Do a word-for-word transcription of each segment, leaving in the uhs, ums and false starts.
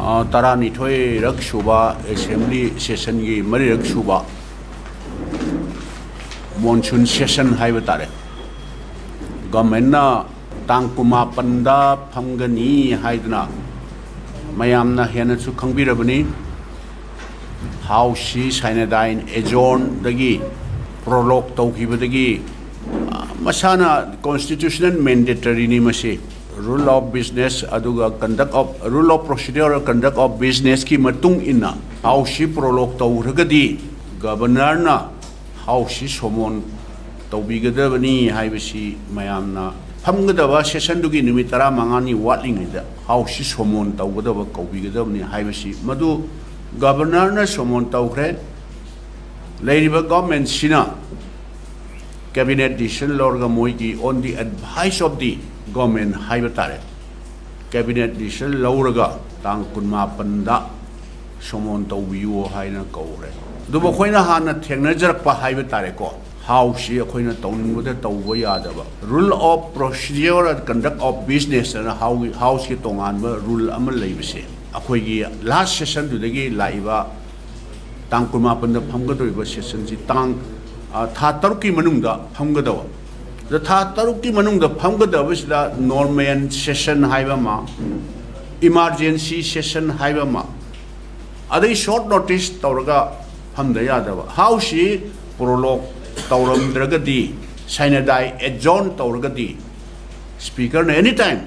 ꯑ, ꯇꯔꯥꯅꯤꯊꯣꯏꯔꯛ ꯁꯨꯕ ꯑꯦꯁꯦꯝꯕ꯭ꯂꯤ ꯁꯦꯁꯟꯒꯤ ꯃꯔꯤꯔꯛ ꯁꯨꯕ ꯃꯣꯟꯁꯨꯟ ꯁꯦꯁꯟ ꯍꯥꯏꯕ ꯇꯥꯔꯦ꯫ ꯒꯃꯦꯟꯅ ꯇꯥꯡ ꯀꯨꯟꯃꯥꯄꯟꯗ ꯐꯝꯒꯅꯤ ꯍꯥꯏꯗꯨꯅ ꯃꯌꯥꯝꯅ ꯍꯦꯟꯅꯁꯨ ꯈꯪꯕꯤꯔꯕꯅꯤ꯫ ꯍꯥꯎꯁꯁꯤ ꯁꯥꯏꯅꯗꯥꯏꯟ ꯑꯦꯖꯣꯟꯗꯒꯤ ꯄ꯭ꯔꯣꯂꯣꯛ ꯇꯧꯈꯤꯕꯗꯒꯤ, ꯑ, ꯃꯁꯥꯅ ꯀꯣꯟꯁꯇꯤꯇ꯭ꯌꯨꯁꯅꯦꯜ ꯃꯦꯟꯗꯦꯇꯔꯤꯅꯤ ꯃꯁꯤ꯫ Rule of business ꯑꯗꯨꯒ conduct of, rule of procedure conduct of businessꯀꯤ ꯃꯇꯨꯡ ꯏꯟꯅ ꯍꯥꯎꯁꯁꯤ ꯄ꯭ꯔꯣꯂꯣꯛ ꯇꯧꯈ꯭ꯔꯒꯗꯤ ꯒꯕꯔꯅꯔꯅ ꯍꯥꯎꯁꯁꯤ ꯁꯣꯃꯣꯟ ꯇꯧꯕꯤꯒꯗꯕꯅꯤ ꯍꯥꯏꯕꯁꯤ ꯃꯌꯥꯝꯅ ꯐꯝꯒꯗꯕ ꯁꯦꯁꯟꯗꯨꯒꯤ ꯅꯨꯃꯤꯠ ꯇꯔꯥꯃꯉꯥꯅꯤ ꯋꯥꯠꯂꯤꯉꯩꯗ ꯍꯥꯎꯁꯁꯤ ꯁꯣꯃꯣꯟ ꯇꯧꯒꯗꯕ ꯀꯧꯕꯤꯒꯗꯕꯅꯤ ꯍꯥꯏꯕꯁꯤ ꯃꯗꯨ ꯒꯕꯔꯅꯔꯅ ꯁꯣꯃꯣꯟ ꯇꯧꯈ꯭ꯔꯦ꯫ ꯂꯩꯔꯤꯕ ꯒꯣꯔꯃꯦꯟꯁꯤꯅ ꯀꯦꯕꯤꯅꯦꯠ ꯗꯤꯁꯤꯖꯟ ꯂꯧꯔꯒ ꯃꯣꯏꯒꯤ on the advice of the government ꯍꯥꯏꯕ ꯇꯥꯔꯦ, ꯀꯦꯕꯤꯅꯦꯠ ꯗꯤꯁꯤꯖꯟ ꯂꯧꯔꯒ ꯇꯥꯡ ꯀꯨꯟꯃꯥꯄꯟꯗ ꯁꯣꯃꯣꯟ ꯇꯧꯕꯤꯌꯨ ꯍꯥꯏꯅ ꯀꯧꯔꯦ꯫ ꯑꯗꯨꯕꯨ ꯑꯩꯈꯣꯏꯅ ꯍꯥꯟꯅ ꯊꯦꯡꯅꯖꯔꯛꯄ ꯍꯥꯏꯕ ꯇꯥꯔꯦꯀꯣ, ꯍꯥꯎꯁꯁꯤ ꯑꯩꯈꯣꯏꯅ ꯇꯧꯅꯤꯡꯕꯗ ꯇꯧꯕ ꯌꯥꯗꯕ, rule of procedure conduct of business ꯑꯅ ꯍꯥꯎ-, ꯍꯥꯎꯁꯀꯤ ꯇꯣꯉꯥꯟꯕ ꯔꯨꯜ ꯑꯃ ꯂꯩꯕꯁꯦ, ꯑꯩꯈꯣꯏꯒꯤ ꯂꯥꯁ ꯁꯦꯁꯟꯗꯨꯗꯒꯤ ꯂꯥꯛꯏꯕ ꯇꯥꯡ ꯀꯨꯟꯃꯥꯄꯟꯗ ꯐꯝꯒꯗꯧꯔꯤꯕ ꯁꯦꯁꯟꯁꯤ ꯇꯥꯡ, ꯑ, ꯊꯥ ꯇꯔꯨꯛꯀꯤ ꯃꯅꯨꯡꯗ ꯐꯝꯒꯗꯕ꯫ ꯑꯗ ꯊꯥ ꯇꯔꯨꯛꯀꯤ ꯃꯅꯨꯡꯗ ꯐꯝꯒꯗꯕꯁꯤꯗ ꯅꯣꯔꯃꯦꯜ ꯁꯦꯁꯟ ꯍꯥꯏꯕ ꯑꯃ, ꯏꯃꯥꯔꯖꯦꯟꯁꯤ ꯁꯦꯁꯟ ꯍꯥꯏꯕ ꯑꯃ, ꯑꯗꯩ ꯁꯣꯔꯠ ꯅꯣꯇꯤꯁ ꯇꯧꯔꯒ ꯐꯝꯗ ꯌꯥꯗꯕ꯫ ꯍꯥꯎꯁꯁꯤ ꯄ꯭ꯔꯣꯂꯣꯛ ꯇꯧꯔꯝꯗ꯭ꯔꯒꯗꯤ, ꯁꯥꯏꯅꯗꯥꯏ ꯑꯦꯖꯣꯟ ꯇꯧꯔꯒꯗꯤ, ꯁ꯭ꯄꯤꯀꯔꯅ ꯑꯦꯅꯤ ꯇꯥꯏꯝ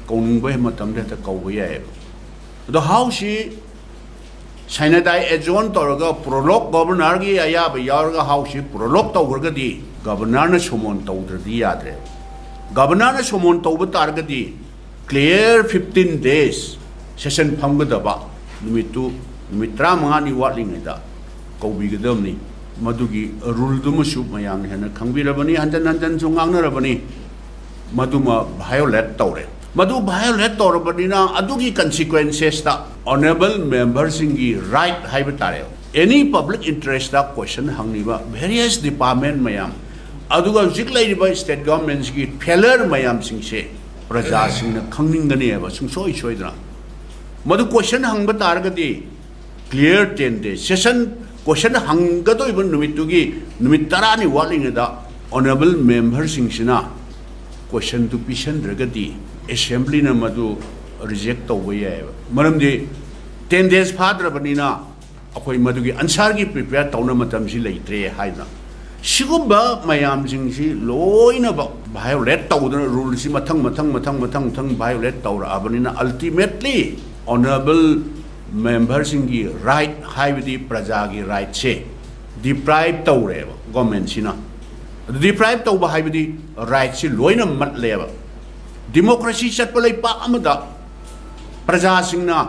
ꯀꯧꯅꯤꯡꯕ ꯃꯇꯝꯗ ꯍꯦꯛꯇ ꯀꯧꯕ ꯌꯥꯏꯑꯕ꯫ ꯑꯗꯣ ꯍꯥꯎꯁꯁꯤ ꯁꯥꯏꯅꯗꯥꯏ ꯑꯦꯖꯣꯟ ꯇꯧꯔꯒ ꯄ꯭ꯔꯣꯂꯣꯛ ꯒꯣꯕꯔꯅꯔꯒꯤ ꯑꯌꯥꯕ ꯌꯥꯎꯔꯒ ꯍꯥꯎꯁꯁꯤ ꯄ꯭ꯔꯣꯂꯣꯛ ꯇꯧꯈ꯭ꯔꯒꯗꯤ ꯒꯕꯔꯅꯔꯅ ꯁꯣꯃꯣꯟ ꯇꯧꯗ꯭ꯔꯗꯤ ꯌꯥꯗ꯭ꯔꯦ꯫ ꯒꯕꯔꯅꯔꯅ ꯁꯣꯃꯣꯟ ꯇꯧꯕ ꯇꯥꯔꯒꯗꯤ clear fifteen days ꯁꯦꯁꯟ ꯐꯝꯒꯗꯕ ꯅꯨꯃꯤꯠꯇꯨ, ꯅꯨꯃꯤꯠ ꯇꯔꯥꯃꯉꯥꯅꯤ ꯋꯥꯠꯂꯤꯉꯩꯗ ꯀꯧꯕꯤꯒꯗꯕꯅꯤ꯫ ꯃꯗꯨꯒꯤ ꯔꯨꯜꯗꯨꯃꯁꯨ ꯃꯌꯥꯝꯅ ꯍꯦꯟꯅ ꯈꯪꯕꯤꯔꯕꯅꯤ, ꯍꯟꯖꯟ ꯍꯟꯖꯟꯁꯨ ꯉꯥꯡꯅꯔꯕꯅꯤ꯫ ꯃꯗꯨꯃ ꯚꯥꯏꯑꯣꯂꯦꯠ ꯇꯧꯔꯦ꯫ ꯃꯗꯨ ꯚꯥꯏꯑꯣꯂꯦꯠ ꯇꯧꯔꯕꯅꯤꯅ ꯑꯗꯨꯒꯤ ꯀꯟꯁꯤꯀ꯭ꯋꯦꯟꯁꯦꯁꯇ ꯑꯣꯅꯔꯦꯕꯜ ꯃꯦꯝꯕꯔꯁꯤꯡꯒꯤ ꯔꯥꯏꯠ ꯍꯥꯏꯕ ꯇꯥꯔꯦ, ꯑꯦꯅꯤ ꯄꯕ꯭ꯂꯤꯛ ꯏꯟꯇꯔꯦꯁꯇ ꯀꯣꯏꯁꯟ ꯍꯪꯂꯤꯕ ꯚꯦꯔꯤꯌꯁ ꯗꯤꯄꯥꯔꯠꯃꯦꯟ ꯃꯌꯥꯝ, ꯑꯗꯨꯒ ꯍꯧꯖꯤꯛ ꯂꯩꯔꯤꯕ ꯁ꯭ꯇꯦꯠ ꯒꯣꯔꯃꯦꯟꯁꯤꯒꯤ ꯐꯦꯂꯔ ꯃꯌꯥꯝꯁꯤꯡꯁꯦ ꯄ꯭ꯔꯖꯥꯁꯤꯡꯅ ꯈꯪꯅꯤꯡꯒꯅꯦꯕ ꯁꯨꯡꯁꯣꯏ ꯁꯣꯏꯗꯅ꯫ ꯃꯗꯨ ꯀꯣꯏꯁꯟ ꯍꯪꯕ ꯇꯥꯔꯒꯗꯤ, ꯀ꯭ꯂꯤꯌꯥꯔ ꯇꯦꯟ ꯗꯦ ꯁꯦꯁꯟ, ꯀꯣꯏꯁꯟ ꯍꯪꯒꯗꯧꯔꯤꯕ ꯅꯨꯃꯤꯠꯇꯨꯒꯤ ꯅꯨꯃꯤꯠ ꯇꯔꯥꯅꯤ ꯋꯥꯠꯂꯤꯉꯩꯗ ꯑꯣꯅꯔꯦꯕꯜ ꯃꯦꯝꯕꯔꯁꯤꯡꯁꯤꯅ ꯀꯣꯏꯁꯟꯗꯨ ꯄꯤꯁꯟꯗ꯭ꯔꯒꯗꯤ ꯑꯦꯁꯦꯝꯕ꯭ꯂꯤꯅ ꯃꯗꯨ ꯔꯤꯖꯦꯛ ꯇꯧꯕ ꯌꯥꯏꯑꯕ꯫ ꯃꯔꯝꯗꯤ ꯇꯦꯟ ꯗꯦꯖ ꯐꯥꯗ꯭ꯔꯕꯅꯤꯅ ꯑꯩꯈꯣꯏ ꯃꯗꯨꯒꯤ ꯑꯟꯁꯥꯔꯒꯤ ꯄ꯭ꯔꯤꯄꯦꯌꯔ ꯇꯧꯅ ꯃꯇꯝꯁꯤ ꯂꯩꯇ꯭ꯔꯦ ꯍꯥꯏꯅ꯫ ꯁꯤꯒꯨꯝꯕ ꯃꯌꯥꯝꯁꯤꯡꯁꯤ ꯂꯣꯏꯅꯃꯛ ꯚꯥꯏꯑꯣꯂꯦꯠ ꯇꯧꯗꯅ, ꯔꯨꯜꯁꯤ ꯃꯊꯪ ꯃꯊꯪ ꯃꯊꯪ ꯃꯊꯪ ꯃꯊꯪ ꯚꯥꯏꯑꯣꯂꯦꯠ ꯇꯧꯔꯛꯑꯕꯅꯤꯅ, ꯑꯜꯇꯤꯃꯦꯠꯂꯤ ꯑꯣꯅꯔꯦꯕꯜ ꯃꯦꯝꯕꯔꯁꯤꯡꯒꯤ ꯔꯥꯏꯠ, ꯍꯥꯏꯕꯗꯤ ꯄ꯭ꯔꯖꯥꯒꯤ ꯔꯥꯏꯠꯁꯦ ꯗꯤꯄ꯭ꯔꯥꯏꯚ ꯇꯧꯔꯦꯕ ꯒꯣꯔꯃꯦꯟꯁꯤꯅ꯫ ꯑꯗꯨ ꯗꯤꯄ꯭ꯔꯥꯏꯚ ꯇꯧꯕ ꯍꯥꯏꯕꯗꯤ ꯔꯥꯏꯠꯁꯤ ꯂꯣꯏꯅ ꯃꯠꯂꯦꯕ꯫ ꯗꯤꯃꯣꯀ꯭ꯔꯦꯁꯤ ꯆꯠꯄ ꯂꯩꯄꯥꯛ ꯑꯃꯗ ꯄ꯭ꯔꯖꯥꯁꯤꯡꯅ,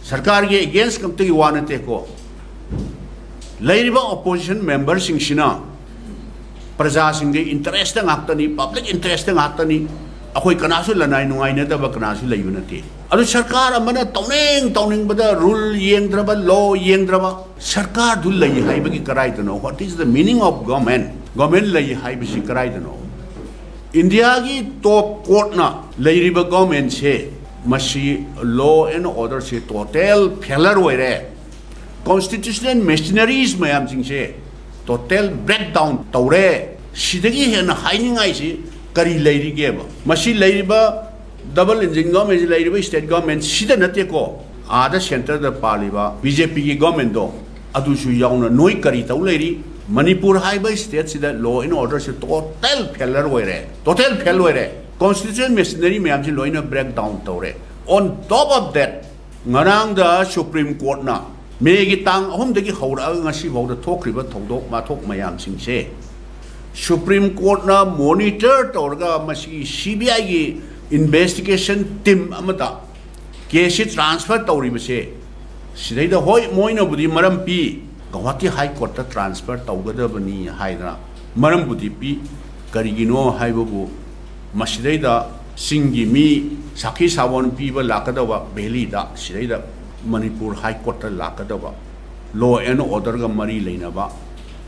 ꯁꯔꯀꯥꯔꯒꯤ ꯑꯦꯒꯦꯟꯁ ꯈꯛꯇꯒꯤ ꯋꯥ ꯅꯠꯇꯦꯀꯣ, ꯂꯩꯔꯤꯕ ꯑꯣꯄꯣꯖꯤꯁꯟ ꯃꯦꯝꯕꯔꯁꯤꯡꯁꯤꯅ ꯄ꯭ꯔꯖꯥꯁꯤꯡꯒꯤ ꯏꯟꯇꯔꯦꯁꯇ ꯉꯥꯛꯇꯅꯤ, ꯄꯕ꯭ꯂꯤꯛ ꯏꯟꯇꯔꯦꯁꯇ ꯉꯥꯛꯇꯅꯤ꯫ ꯑꯩꯈꯣꯏ ꯀꯅꯥꯁꯨ ꯂꯅꯥꯏ ꯅꯨꯡꯉꯥꯏꯅꯗꯕ ꯀꯅꯥꯁꯨ ꯂꯩꯕ ꯅꯠꯇꯦ꯫ ꯑꯗꯨ ꯁꯔꯀꯥꯔ ꯑꯃꯅ ꯇꯧꯅꯤꯡ ꯇꯧꯅꯤꯡꯕꯗ ꯔꯨꯜ ꯌꯦꯡꯗ꯭ꯔꯕ, ꯂꯣ ꯌꯦꯡꯗ꯭ꯔꯕ, ꯁꯔꯀꯥꯔꯗꯨ ꯂꯩ ꯍꯥꯏꯕꯒꯤ ꯀꯔꯥꯏꯗꯅꯣ? What is the meaning of government? Government ꯂꯩ ꯍꯥꯏꯕꯁꯤ ꯀꯔꯥꯏꯗꯅꯣ? ꯏꯟꯗꯤꯌꯥꯒꯤ ꯇꯣꯞ ꯀꯣꯔꯠꯅ ꯂꯩꯔꯤꯕ ꯒꯣꯔꯃꯦꯟꯁꯦ, ꯃꯁꯤ ꯂꯣ ꯑꯦꯟ ꯑꯣꯔꯗꯔꯁꯦ ꯇꯣꯇꯦꯜ ꯐꯦꯂꯔ ꯑꯣꯏꯔꯦ꯫ ꯀꯣꯟꯁꯇꯤꯇ꯭ꯌꯨꯁꯅꯦꯜ ꯃꯦꯁꯤꯅꯔꯤꯁ ꯃꯌꯥꯝꯁꯤꯡꯁꯦ ꯇꯣꯇꯦꯜ ꯕ꯭ꯔꯦꯛ ꯗꯥꯎꯟ ꯇꯧꯔꯦ꯫ ꯁꯤꯗꯒꯤ ꯍꯦꯟꯅ ꯍꯥꯏꯅꯤꯡꯉꯥꯏꯁꯤ ꯀꯔꯤ ꯂꯩꯔꯤꯒꯦꯕ? ꯃꯁꯤ ꯂꯩꯔꯤꯕ ꯗꯕꯜ ꯏꯟꯖꯤꯟ ꯒꯣꯔꯃꯦꯟꯁꯤ, ꯂꯩꯔꯤꯕ ꯁ꯭ꯇꯦꯠ ꯒꯣꯔꯃꯦꯟ ꯁꯤꯗ ꯅꯠꯇꯦꯀꯣ, ꯑꯥꯗ ꯁꯦꯟꯇꯔꯗ ꯄꯥꯜꯂꯤꯕ ꯕꯤ ꯖꯦ ꯄꯤꯒꯤ ꯒꯣꯔꯃꯦꯟꯗꯣ, ꯑꯗꯨꯁꯨ ꯌꯥꯎꯅ ꯅꯣꯏ ꯀꯔꯤ ꯇꯧ ꯂꯩꯔꯤ? ꯃꯅꯤꯄꯨꯔ ꯍꯥꯏꯕ ꯁ꯭ꯇꯦꯠꯁꯤꯗ ꯂꯣ ꯑꯦꯟ ꯑꯣꯔꯗꯔꯁꯤ ꯇꯣꯇꯦꯜ ꯐꯦꯂꯔ ꯑꯣꯏꯔꯦ, ꯇꯣꯇꯦꯜ ꯐꯦꯜ ꯑꯣꯏꯔꯦ꯫ ꯀꯣꯟꯁꯇꯤꯇ꯭ꯌꯨꯁꯅꯦꯜ ꯃꯦꯁꯤꯅꯔꯤ ꯃꯌꯥꯝꯁꯤ ꯂꯣꯏꯅ ꯕ꯭ꯔꯦꯛ ꯗꯥꯎꯟ ꯇꯧꯔꯦ꯫ On top of that, ꯉꯔꯥꯡꯗ ꯁꯨꯄ꯭ꯔꯤꯝ ꯀꯣꯔꯠꯅ ꯃꯦꯒꯤ ꯇꯥꯡ ꯑꯍꯨꯝꯗꯒꯤ ꯍꯧꯔꯛꯑꯒ ꯉꯁꯤ ꯐꯥꯎꯗ ꯊꯣꯛꯈ꯭ꯔꯤꯕ ꯊꯧꯗꯣꯛ ꯋꯥꯊꯣꯛ ꯃꯌꯥꯝꯁꯤꯡꯁꯦ ꯁꯨꯄ꯭ꯔꯤꯝ ꯀꯣꯔꯠꯅ ꯃꯣꯅꯤꯇꯔ ꯇꯧꯔꯒ ꯃꯁꯤꯒꯤ ꯁꯤ ꯕꯤ ꯑꯥꯏꯒꯤ ꯏꯟꯚꯦꯁꯇꯤꯒꯦꯁꯟ ꯇꯤꯝ ꯑꯃꯗ ꯀꯦꯁꯁꯤ ꯇ꯭ꯔꯥꯟꯁꯐꯔ ꯇꯧꯔꯤꯕꯁꯦ, ꯁꯤꯗꯩꯗ ꯍꯣꯏ, ꯃꯣꯏꯅꯕꯨꯗꯤ ꯃꯔꯝ ꯄꯤ, ꯒꯧꯍꯥꯇꯤ ꯍꯥꯏ ꯀꯣꯔꯠꯇ ꯇ꯭ꯔꯥꯟꯁꯐꯔ ꯇꯧꯒꯗꯕꯅꯤ ꯍꯥꯏꯗꯅ ꯃꯔꯝꯕꯨꯗꯤ ꯄꯤ꯫ ꯀꯔꯤꯒꯤꯅꯣ ꯍꯥꯏꯕꯕꯨ, ꯃꯁꯤꯗꯩꯗ ꯆꯤꯡꯒꯤ ꯃꯤ ꯁꯥꯈꯤ ꯁꯥꯕꯣꯟ ꯄꯤꯕ ꯂꯥꯛꯀꯗꯕ ꯚꯦꯂꯤꯗ, ꯁꯤꯗꯩꯗ ꯃꯅꯤꯄꯨꯔ ꯍꯥꯏ ꯀꯣꯔꯠꯇ ꯂꯥꯛꯀꯗꯕ, ꯂꯣ ꯑꯦꯟ ꯑꯣꯔꯗꯔꯒ ꯃꯔꯤ ꯂꯩꯅꯕ,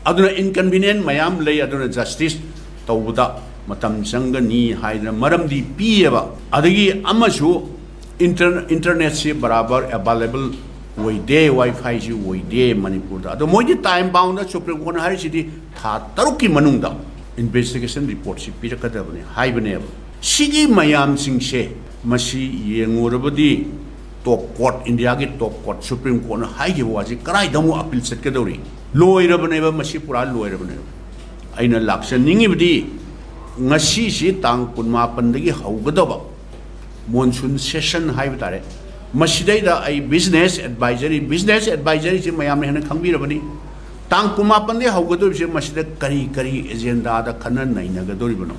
ꯑꯗꯨꯅ ꯏꯟꯀꯟꯚꯤꯅꯤꯌꯦꯟ ꯃꯌꯥꯝ ꯂꯩ, ꯑꯗꯨꯅ ꯖꯁꯇꯤꯁ ꯇꯧꯕꯗ ꯃꯇꯝ ꯆꯪꯒꯅꯤ ꯍꯥꯏꯗꯅ ꯃꯔꯝꯗꯤ ꯄꯤꯌꯦꯕ꯫ ꯑꯗꯒꯤ ꯑꯃꯁꯨ ꯏꯟꯇꯔ ꯏꯟꯇꯔꯅꯦꯠꯁꯤ ꯕꯔꯥꯕꯔ ꯑꯦꯕꯥꯏꯂꯦꯕꯜ ꯑꯣꯏꯗꯦ, ꯋꯥꯏ ꯐꯥꯏꯁꯤ ꯑꯣꯏꯗꯦ ꯃꯅꯤꯄꯨꯔꯗ꯫ ꯑꯗꯣ ꯃꯣꯏꯗꯤ ꯇꯥꯏꯝ ꯕꯥꯎꯟꯗ, ꯁꯨꯄ꯭ꯔꯤꯝ ꯀꯣꯔꯠꯅ ꯍꯥꯏꯔꯤꯁꯤꯗꯤ ꯊꯥ ꯇꯔꯨꯛꯀꯤ ꯃꯅꯨꯡꯗ ꯏꯟꯚꯦꯁꯇꯤꯒꯦꯁꯟ ꯔꯤꯄꯣꯔꯠꯁꯤ ꯄꯤꯔꯛꯀꯗꯕꯅꯤ ꯍꯥꯏꯕꯅꯦꯕ꯫ ꯁꯤꯒꯤ ꯃꯌꯥꯝꯁꯤꯡꯁꯦ, ꯃꯁꯤ ꯌꯦꯡꯉꯨꯔꯕꯗꯤ ꯇꯣꯞ ꯀꯣꯔꯠ, ꯏꯟꯗꯤꯌꯥꯒꯤ ꯇꯣꯞ ꯀꯣꯔꯠ ꯁꯨꯄ꯭ꯔꯤꯝ ꯀꯣꯔꯠꯅ ꯍꯥꯏꯈꯤꯕ ꯋꯥꯁꯤ ꯀꯗꯥꯏꯗ ꯑꯃꯨꯛ ꯑꯄꯤꯜ ꯆꯠꯀꯗꯧꯔꯤ? ꯂꯣꯏꯔꯕꯅꯦꯕ, ꯃꯁꯤ ꯄꯨꯔꯥ ꯂꯣꯏꯔꯕꯅꯦꯕ꯫ ꯑꯩꯅ ꯂꯥꯛꯆꯅꯤꯡꯉꯤꯕꯗꯤ ꯉꯁꯤꯁꯤ ꯇꯥꯡ ꯀꯨꯟꯃꯥꯄꯟꯗꯒꯤ ꯍꯧꯒꯗꯕ ꯃꯣꯟꯁꯨꯟ ꯁꯦꯁꯟ ꯍꯥꯏꯕ ꯇꯥꯔꯦ꯫ ꯃꯁꯤꯗꯩꯗ ꯑꯩ ꯕꯤꯖꯤꯅꯦꯁ ꯑꯦꯗꯚꯥꯏꯖꯔꯤ, ꯕꯤꯖꯤꯅꯦꯁ ꯑꯦꯗꯚꯥꯏꯖꯔꯤꯁꯤ ꯃꯌꯥꯝꯅ ꯍꯦꯟꯅ ꯈꯪꯕꯤꯔꯕꯅꯤ꯫ ꯇꯥꯡ ꯀꯨꯟꯃꯥꯄꯟꯗꯒꯤ ꯍꯧꯒꯗꯧꯔꯤꯕꯁꯦ, ꯃꯁꯤꯗ ꯀꯔꯤ ꯀꯔꯤ ꯑꯦꯖꯦꯟꯗꯥꯗ ꯈꯟꯅ ꯅꯩꯅꯒꯗꯧꯔꯤꯕꯅꯣ?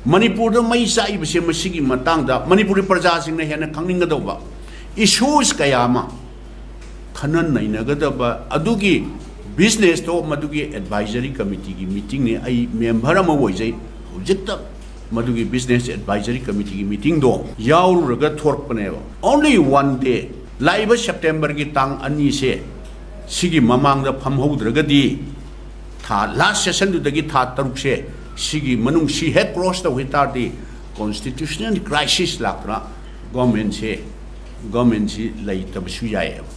ꯃꯅꯤꯄꯨꯔꯗ ꯃꯩ ꯆꯥꯛꯏꯕꯁꯦ, ꯃꯁꯤꯒꯤ ꯃꯇꯥꯡꯗ ꯃꯅꯤꯄꯨꯔꯒꯤ ꯄ꯭ꯔꯖꯥꯁꯤꯡꯅ ꯍꯦꯟꯅ ꯈꯪꯅꯤꯡꯒꯗꯧꯕ ꯏꯁꯨꯁ ꯀꯌꯥ ꯑꯃ ꯈꯟꯅ ꯅꯩꯅꯒꯗꯕ꯫ ꯑꯗꯨꯒꯤ ꯕꯤꯖꯤꯅꯦꯁꯇꯣ ꯃꯗꯨꯒꯤ ꯑꯦꯗꯚꯥꯏꯖꯔꯤ ꯀꯃꯤꯇꯤꯒꯤ ꯃꯤꯇꯤꯡꯅꯤ꯫ ꯑꯩ ꯃꯦꯝꯕꯔ ꯑꯃ ꯑꯣꯏꯖꯩ꯫ ꯍꯧꯖꯤꯛꯇ ꯃꯗꯨꯒꯤ ꯕꯤꯖꯤꯅꯦꯁ ꯑꯦꯗꯚꯥꯏꯖꯔꯤ ꯀꯃꯤꯇꯤꯒꯤ ꯃꯤꯇꯤꯡꯗꯣ ꯌꯥꯎꯔꯨꯔꯒ ꯊꯣꯔꯛꯄꯅꯦꯕ꯫ Only one day, ꯂꯥꯛꯏꯕ ꯁꯦꯞꯇꯦꯝꯕꯔꯒꯤ ꯇꯥꯡ ꯑꯅꯤꯁꯦ, ꯁꯤꯒꯤ ꯃꯃꯥꯡꯗ ꯐꯝꯍꯧꯗ꯭ꯔꯒꯗꯤ, ꯊꯥ, ꯂꯥꯁ ꯁꯦꯁꯟꯗꯨꯗꯒꯤ ꯊꯥ ꯇꯔꯨꯛꯁꯦ, ꯁꯤꯒꯤ ꯃꯅꯨꯡ ꯁꯤ ꯍꯦꯛ ꯀ꯭ꯔꯣꯁ ꯇꯧꯈꯤ ꯇꯥꯔꯗꯤ, ꯀꯣꯟꯁꯇꯤꯇ꯭ꯌꯨꯁꯅꯦꯜ ꯀ꯭ꯔꯥꯏꯁꯤꯁ ꯂꯥꯛꯇꯅ ꯒꯣꯔꯃꯦꯟꯁꯦ, ꯒꯣꯔꯃꯦꯟꯁꯤ ꯂꯩꯇꯕꯁꯨ ꯌꯥꯏꯌꯦꯕ꯫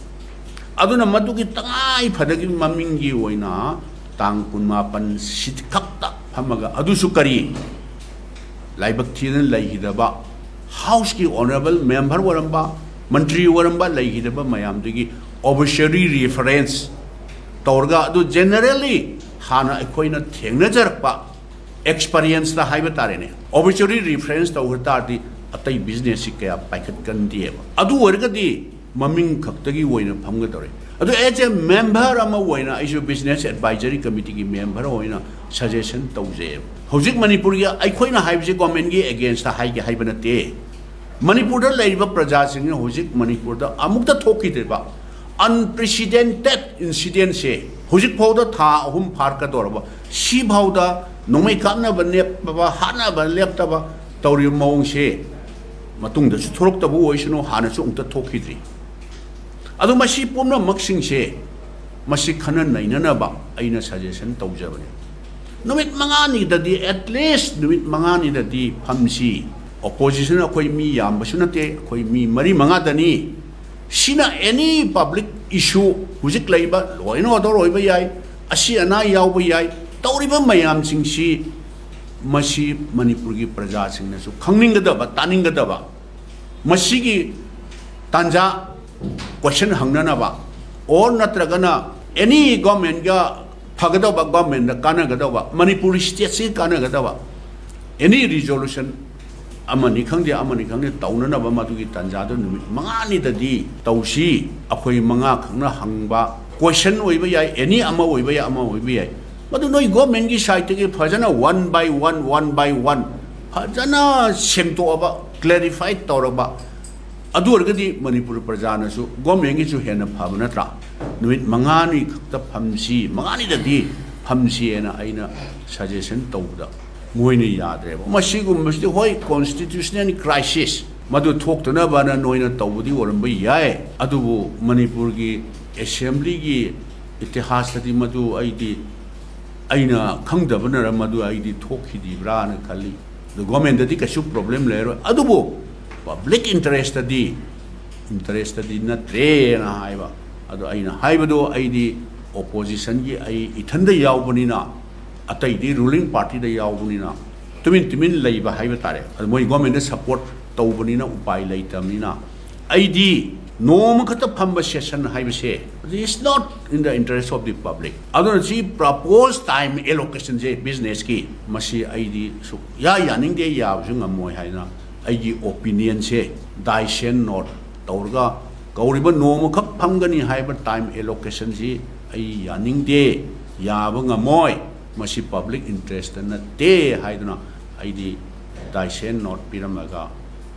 ꯑꯗꯨꯅ ꯃꯗꯨꯒꯤ ꯇꯉꯥꯏ ꯐꯗꯒꯤ ꯃꯃꯤꯡꯒꯤ ꯑꯣꯏꯅ ꯇꯥꯡ ꯀꯨꯟꯃꯥꯄꯟ ꯁꯤꯈꯛꯇ ꯐꯝꯃꯒ, ꯑꯗꯨꯁꯨ ꯀꯔꯤ, ꯂꯥꯏꯕꯛ ꯊꯤꯗꯅ ꯂꯩꯈꯤꯗꯕ ꯍꯥꯎꯁꯀꯤ ꯑꯣꯅꯔꯦꯕꯜ ꯃꯦꯝꯕꯔ ꯑꯣꯏꯔꯝꯕ, ꯃꯟꯇ꯭ꯔꯤ ꯑꯣꯏꯔꯝꯕ ꯂꯩꯈꯤꯗꯕ ꯃꯌꯥꯝꯗꯨꯒꯤ ꯑꯣꯕꯤꯆꯔꯤ ꯔꯤꯐꯔꯦꯟꯁ ꯇꯧꯔꯒ, ꯑꯗꯨ ꯖꯦꯅꯔꯦꯜꯂꯤ ꯍꯥꯟꯅ ꯑꯩꯈꯣꯏꯅ ꯊꯦꯡꯅꯖꯔꯛꯄ ꯑꯦꯛꯁꯄꯔꯤꯌꯦꯟꯁꯇ ꯍꯥꯏꯕ ꯇꯥꯔꯦꯅꯦ, ꯑꯣꯕꯤꯆꯔꯤ ꯔꯤꯐꯔꯦꯟꯁ ꯇꯧꯕ ꯇꯥꯔꯗꯤ ꯑꯇꯩ ꯕꯤꯖꯤꯅꯦꯁꯁꯤ ꯀꯌꯥ ꯄꯥꯏꯈꯠꯀꯟꯗꯦꯕ꯫ ꯑꯗꯨ ꯑꯣꯏꯔꯒꯗꯤ ꯃꯃꯤꯡ ꯈꯛꯇꯒꯤ ꯑꯣꯏꯅ ꯐꯝꯒꯗꯧꯔꯦ꯫ ꯑꯗꯨ ꯑꯦꯖ ꯑꯦ ꯃꯦꯝꯕꯔ ꯑꯃ ꯑꯣꯏꯅ ꯑꯩꯁꯨ ꯕꯤꯖꯤꯅꯦꯁ ꯑꯦꯗꯚꯥꯏꯖꯔꯤ ꯀꯃꯤꯇꯤꯒꯤ ꯃꯦꯝꯕꯔ ꯑꯣꯏꯅ ꯁꯖꯦꯁꯟ ꯇꯧꯖꯩꯌꯦꯕ꯫ ꯍꯧꯖꯤꯛ ꯃꯅꯤꯄꯨꯔꯒꯤ ꯑꯩꯈꯣꯏꯅ ꯍꯥꯏꯕꯁꯤ ꯒꯣꯔꯃꯦꯟꯒꯤ ꯑꯦꯒꯦꯟꯁꯇ ꯍꯥꯏꯒꯦ ꯍꯥꯏꯕ ꯅꯠꯇꯦ꯫ ꯃꯅꯤꯄꯨꯔꯗ ꯂꯩꯔꯤꯕ ꯄ꯭ꯔꯖꯥꯁꯤꯡꯅ ꯍꯧꯖꯤꯛ ꯃꯅꯤꯄꯨꯔꯗ ꯑꯃꯨꯛꯇ ꯊꯣꯛꯈꯤꯗ꯭ꯔꯤꯕ ꯑꯟꯄ꯭ꯔꯤꯁꯤꯗꯦꯟꯇꯦꯠ ꯏꯟꯁꯤꯗꯦꯟꯁꯦ, ꯍꯧꯖꯤꯛꯐꯥꯎꯗ ꯊꯥ ꯑꯍꯨꯝ ꯐꯥꯔꯛꯀꯗꯧꯔꯕ, ꯁꯤꯐꯥꯎꯗ ꯅꯣꯡꯃꯩ ꯀꯥꯞꯅꯕ ꯂꯦꯞꯄꯕ, ꯍꯥꯠꯅꯕ ꯂꯦꯞꯇꯕ ꯇꯧꯔꯤꯕ ꯃꯑꯣꯡꯁꯦ ꯃꯇꯨꯡꯗꯁꯨ ꯊꯣꯛꯂꯛꯇꯕ ꯑꯣꯏꯁꯅꯨ, ꯍꯥꯟꯅꯁꯨ ꯑꯃꯨꯛꯇ ꯊꯣꯛꯈꯤꯗ꯭ꯔꯤ꯫ ꯑꯗꯨ ꯃꯁꯤ ꯄꯨꯝꯅꯃꯛꯁꯤꯡꯁꯦ, ꯃꯁꯤ ꯈꯟꯅ ꯅꯩꯅꯅꯕ ꯑꯩꯅ ꯁꯖꯦꯁꯟ ꯇꯧꯖꯕꯅꯤ꯫ ꯅꯨꯃꯤꯠ ꯃꯉꯥꯅꯤꯗꯗꯤ, at least ꯅꯨꯃꯤꯠ ꯃꯉꯥꯅꯤꯗꯗꯤ ꯐꯝꯁꯤ꯫ Opposition ꯑꯩꯈꯣꯏ ꯃꯤ ꯌꯥꯝꯕꯁꯨ ꯅꯠꯇꯦ, ꯑꯩꯈꯣꯏ ꯃꯤ ꯃꯔꯤ ꯃꯉꯥꯗꯅꯤ꯫ ꯁꯤꯅ any public issue, ꯍꯧꯖꯤꯛ ꯂꯩꯕ law and order ꯑꯣꯏꯕ ꯌꯥꯏ, ꯑꯁꯤ ꯑꯅꯥ ꯌꯥꯎꯕ ꯌꯥꯏ, ꯇꯧꯔꯤꯕ ꯃꯌꯥꯝꯁꯤꯡꯁꯤ ꯃꯁꯤ ꯃꯅꯤꯄꯨꯔꯒꯤ ꯄ꯭ꯔꯖꯥꯁꯤꯡꯅꯁꯨ ꯈꯪꯅꯤꯡꯒꯗꯕ, ꯇꯥꯅꯤꯡꯒꯗꯕ꯫ ꯃꯁꯤꯒꯤ ꯇꯥꯟꯖꯥ question ꯍꯪꯅꯅꯕ, or ꯅꯠꯇ꯭ꯔꯒꯅ any governmentꯒ ꯐꯒꯗꯧꯕ, governmentꯗ ꯀꯥꯟꯅꯒꯗꯧꯕ, ꯃꯅꯤꯄꯨꯔ stateꯁꯤ ꯀꯥꯟꯅꯒꯗꯕ any resolution ꯑꯃꯅꯤ ꯈꯪꯗꯦ, ꯑꯃꯅꯤ ꯈꯪꯗꯦ, ꯇꯧꯅꯅꯕ ꯃꯗꯨꯒꯤ ꯇꯥꯟꯖꯥꯗꯨ ꯅꯨꯃꯤꯠ ꯃꯉꯥꯅꯤꯗꯗꯤ ꯇꯧꯁꯤ꯫ ꯑꯩꯈꯣꯏ ꯃꯉꯥ ꯈꯛꯅ ꯍꯪꯕ question ꯑꯣꯏꯕ ꯌꯥꯏ, any ꯑꯃ ꯑꯣꯏꯕ ꯌꯥꯏ, ꯑꯃ ꯑꯣꯏꯕ ꯌꯥꯏ꯫ ꯃꯗꯨ ꯅꯣꯏ governmentꯀꯤ sideꯇꯒꯤ ꯐꯖꯅ one by one, one by one ꯐꯖꯅ ꯁꯦꯡꯗꯣꯛꯑꯕ, clarify ꯇꯧꯔꯕ, ꯑꯗꯨ ꯑꯣꯏꯔꯒꯗꯤ ꯃꯅꯤꯄꯨꯔ ꯄ꯭ꯔꯖꯥꯅꯁꯨ, governmentꯒꯤꯁꯨ ꯍꯦꯟꯅ ꯐꯕ ꯅꯠꯇ꯭ꯔꯥ? ꯅꯨꯃꯤꯠ ꯃꯉꯥꯅꯤ ꯈꯛꯇ ꯐꯝꯁꯤ, ꯃꯉꯥꯅꯤꯗꯗꯤ ꯐꯝꯁꯤ ꯍꯥꯏꯅ ꯑꯩꯅ suggestion ꯇꯧꯕꯗ ꯃꯣꯏꯅ ꯌꯥꯗ꯭ꯔꯦꯕ꯫ ꯃꯁꯤꯒꯨꯝꯕꯁꯤꯗꯤ ꯍꯣꯏ, constitutional crisis, ꯃꯗꯨ ꯊꯣꯛꯇꯅꯕꯅ ꯅꯣꯏꯅ ꯇꯧꯕꯗꯤ ꯑꯣꯏꯔꯝꯕ ꯌꯥꯏ, ꯑꯗꯨꯕꯨ ꯃꯅꯤꯄꯨꯔꯒꯤ assemblyꯒꯤ ꯏꯇꯤꯍꯥꯁꯇꯗꯤ ꯃꯗꯨ ꯑꯩꯗꯤ, ꯑꯩꯅ ꯈꯪꯗꯕꯅꯔ ꯃꯗꯨ ꯑꯩꯗꯤ ꯊꯣꯛꯈꯤꯗ꯭ꯔꯤꯕ꯭ꯔꯥꯅ ꯈꯜꯂꯤ꯫ ꯑꯗꯨ governmentꯇꯗꯤ ꯀꯩꯁꯨ problem ꯂꯩꯔꯣꯏ, ꯑꯗꯨꯕꯨ public interestꯇꯗꯤ, interestꯇꯗꯤ ꯅꯠꯇ꯭ꯔꯦꯅ ꯍꯥꯏꯕ꯫ ꯑꯗꯣ ꯑꯩꯅ ꯍꯥꯏꯕꯗꯣ, ꯑꯩꯗꯤ oppositionꯒꯤ ꯑꯩ ꯏꯊꯟꯗ ꯌꯥꯎꯕꯅꯤꯅ, ꯑꯇꯩꯗꯤ ruling partyꯗ ꯌꯥꯎꯕꯅꯤꯅ, ꯇꯨꯃꯤꯟ ꯇꯨꯃꯤꯟ ꯂꯩꯕ ꯍꯥꯏꯕ ꯇꯥꯔꯦ꯫ ꯑꯗꯨ ꯃꯣꯏ governmentꯇ support ꯇꯧꯕꯅꯤꯅ ꯎꯄꯥꯏ ꯂꯩꯇꯕꯅꯤꯅ, ꯑꯩꯗꯤ ꯅꯣꯡꯃ ꯈꯛꯇ ꯐꯝꯕ session ꯍꯥꯏꯕꯁꯦ, it's not in the interest of the public꯫ ꯑꯗꯨꯅ ꯁꯤ proposed time allocationꯁꯦ businessꯀꯤ, ꯃꯁꯤ ꯑꯩꯗꯤ ꯁꯨꯛꯌꯥ ꯌꯥꯅꯤꯡꯗꯦ, ꯌꯥꯕꯁꯨ ꯉꯝꯃꯣꯏ ꯍꯥꯏꯅ ꯑꯩꯒꯤ opinionꯁꯦ die send note ꯇꯧꯔꯒ, ꯀꯧꯔꯤꯕ ꯅꯣꯡꯃꯈꯛ ꯐꯝꯒꯅꯤ ꯍꯥꯏꯕ time allocationꯁꯤ ꯑꯩ ꯌꯥꯅꯤꯡꯗꯦ, ꯌꯥꯕ ꯉꯝꯃꯣꯏ, ꯃꯁꯤ public interest ꯅꯠꯇꯦ ꯍꯥꯏꯗꯨꯅ ꯑꯩꯗꯤ die send note ꯄꯤꯔꯝꯃꯒ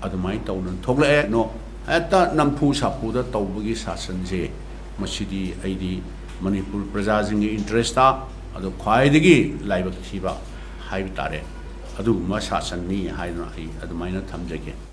ꯑꯗꯨꯃꯥꯏꯅ ꯇꯧꯗꯅ ꯊꯣꯛꯂꯛꯑꯦ꯫ ꯅꯣ, ꯍꯦꯛꯇ ꯅꯝꯐꯨ ꯁꯥꯐꯨꯗ ꯇꯧꯕꯒꯤ ꯁꯥꯁꯟꯁꯦ, ꯃꯁꯤꯗꯤ ꯑꯩꯗꯤ ꯃꯅꯤꯄꯨꯔ ꯄ꯭ꯔꯖꯥꯁꯤꯡꯒꯤ interestꯇ ꯑꯗꯨ ꯈ꯭ꯋꯥꯏꯗꯒꯤ ꯂꯥꯏꯕꯛ ꯊꯤꯕ ꯍꯥꯏꯕ ꯇꯥꯔꯦ, ꯑꯗꯨꯒꯨꯝꯕ ꯁꯥꯁꯟꯅꯤ ꯍꯥꯏꯗꯨꯅ ꯑꯩ ꯑꯗꯨꯃꯥꯏꯅ ꯊꯝꯖꯒꯦ꯫